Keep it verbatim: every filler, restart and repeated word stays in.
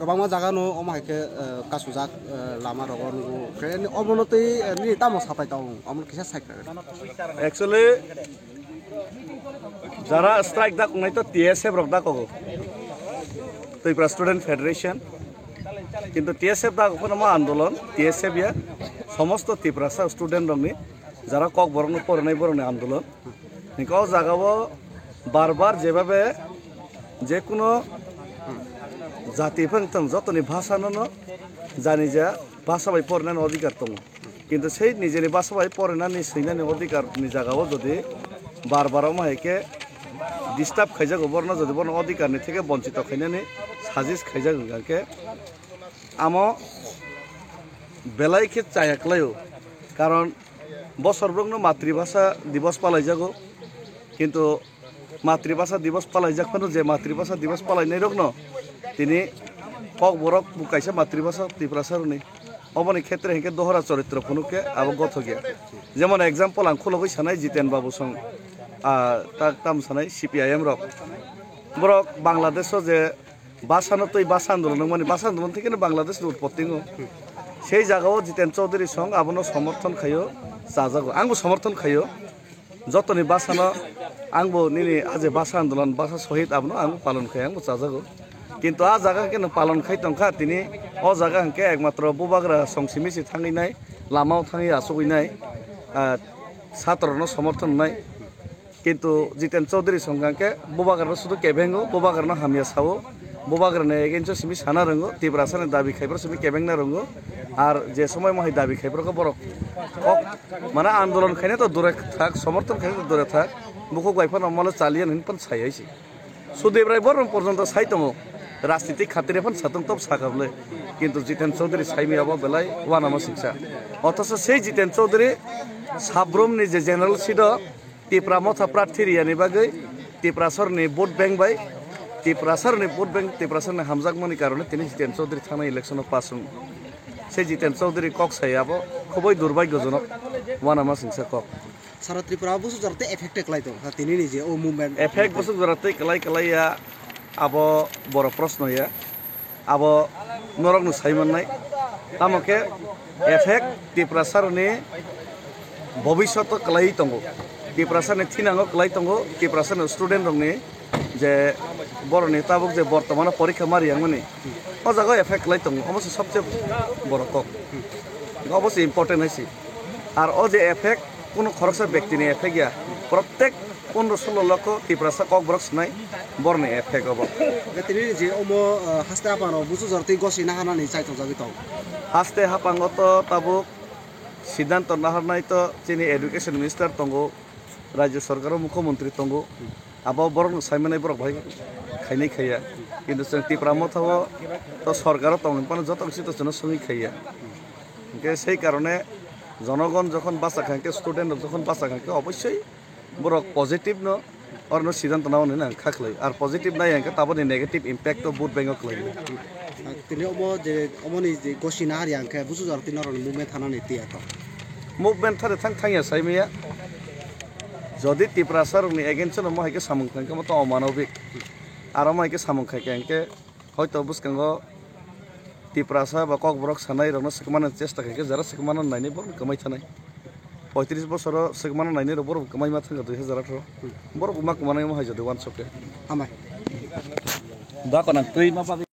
Kwbangma jaga no omo hai khe, eh, kasujak, eh, lama rogo nugo. Khe omo no twi, eh, nini tamo sapai tong, omo kisa sai khe. Actually, jara strike da kongnai to T S F rok da kogo. Tripura Student Federation. Kintu T S F da kono ma andolon, T S F ya. Somosto Tiprasa student rokni jara Kokborok no porinai borokni andolon. Hingke o jaga o bar bar jebabe je kuno jati phang tong jotoni bhasha no no jani ja bhasha bai porinani odhikar tongo. Kintu sei nijeni bhasha bai porinani swinani odhikar ni jaga o jodi bar bar omo hai khe disturb khaijago borno jodi borno odhikar ni theke bonchito khainani sajis khaijago hingke amo belai khe chaya kwlaio. Karon bosor brokno matribhasha divos palaijago, kintu matribhasha divos palaijak phano je matribhasha divos palainairokno tini Kokborok bo kaisa matribhasha Tiprasarokni. Oboni khetre hinkhe dohora choritro phunuk khe abo gothok ya. Jemon example ang khulogwi sanai Jiten Babu song, ah, tak tam sanai C P I M rok. Borok Bangladesh o je bhasha no twi bhasha andolon wngmani, bhasha andolon thikeno Bangladesh ni utpotti wngo. Sei jaga o Jiten Chaudhary song abono somorthon khaio, chajago. Angbo somorthon khaio. Jotoni bhasha no angbo nini a je bhasha andolon, bhasha sohid abono ang palon khai, angbo chajago. Kintu a jaga khe nwng palon khai tongkha tini o jaga hwnkhe ekmatro bubagra song simi se thangwi nai, lama o thangwi achugwi nai, ah, satro no somorthon wngnai. Kintu Jiten Chaudhary song khe bubagra no sudu kebengo, bubagra no hamya sao, bubagra ni against o simi sana rwngo, Tiprasa ni dabi khaibrok simi kebengna rwngo. Ar je somoi mohai dabi khaibrok borok kok mana andolon khaina to dure thak, somorthon khaina to dure thak, bukhuk bai phano mole chaliyan hin pan sai hai si. Sudebrai Borma porjonto sai tongo, rajniti khatire phan satong top sakable, kintu Jiten Chaudhary saimi abo belai wanama singsa. Othoso sei Jiten Chaudhary Sabrum ni je general seat o Tipra Motha prarthi riyani bagwi Tiprasarni vote bank bai, Tiprasarni vote bank, Tiprasarni hamjakmani karone tini Jiten Chaudhary thangna election o pass wng. Sei Jiten Chaudhary kok sai abo khubui durbhagyojonok, wanama singsa kok. Sara Tripura o busu jora tei effect kwlai tong kha tini ni je o movement. Effect busu jora tei kwlai kwlai ya, abo boro proshno ya. Abo norok no sai mannai. Tamo khe effect Tiprasa rokni bobiswt o kwlai tongo. Tiprasa ni thinango kwlai tongo, Tiprasa ni student rokni je boroni tabuk je bortomano porikha ma riyangmani, o jaga o effect kwlai tongo, omo se sobse boro kok, obo se important hai se. Ar o je effect, kunu khoroksa bektini effect ya, protek pondro solo lokho Tiprasa Kokborok sinai boroni effect obo. Tini je omo, ah, haste haphang rok busu jora tei gosi naharnani chai tongjagwi tong. Haste haphango to tabuk siddhanto naharnai to chini education minister tongo, rajyo sorkaro mukhyamantri tongo. Abo borokno saimanai borok bai khainai khaiya. Kintu chwng Tipra Motha o to sorkaro tongwi phano joto bisi to chwngno songwi khaiya. Hinkhe sei karone jonogon jokhon bachakha hinkhe, student rok jokhon bachakha hinkhe obossoi borok positive no orno siddhanto nao hinwi ang kha khlai. Ar positive nai hinkhe taboni negative impact o vote bank o khlai. Tini omo je omoni je gosi nahar ya hinkhe busu jora tini norokni movement thanani tiya to. Movement thani thang thangya saimaya. Jodi Tiprasa rokni against no mo hai khe samung khai khe mo to omanobik. Aro mo hai khe samung khai khe hinkhe hoito bwskango Tiprasa ba Kokborok sanai rokno swkmana chesta khai khe jara swkmana nainai borok kwmai thanai. Poitris bosoro swkmana nainai rok borok kwmai ma thangkha dui hazar atharo. Borok ma kwmanai mo hai jodi wansok khe. Hambai. Da konang twi ma bagwi.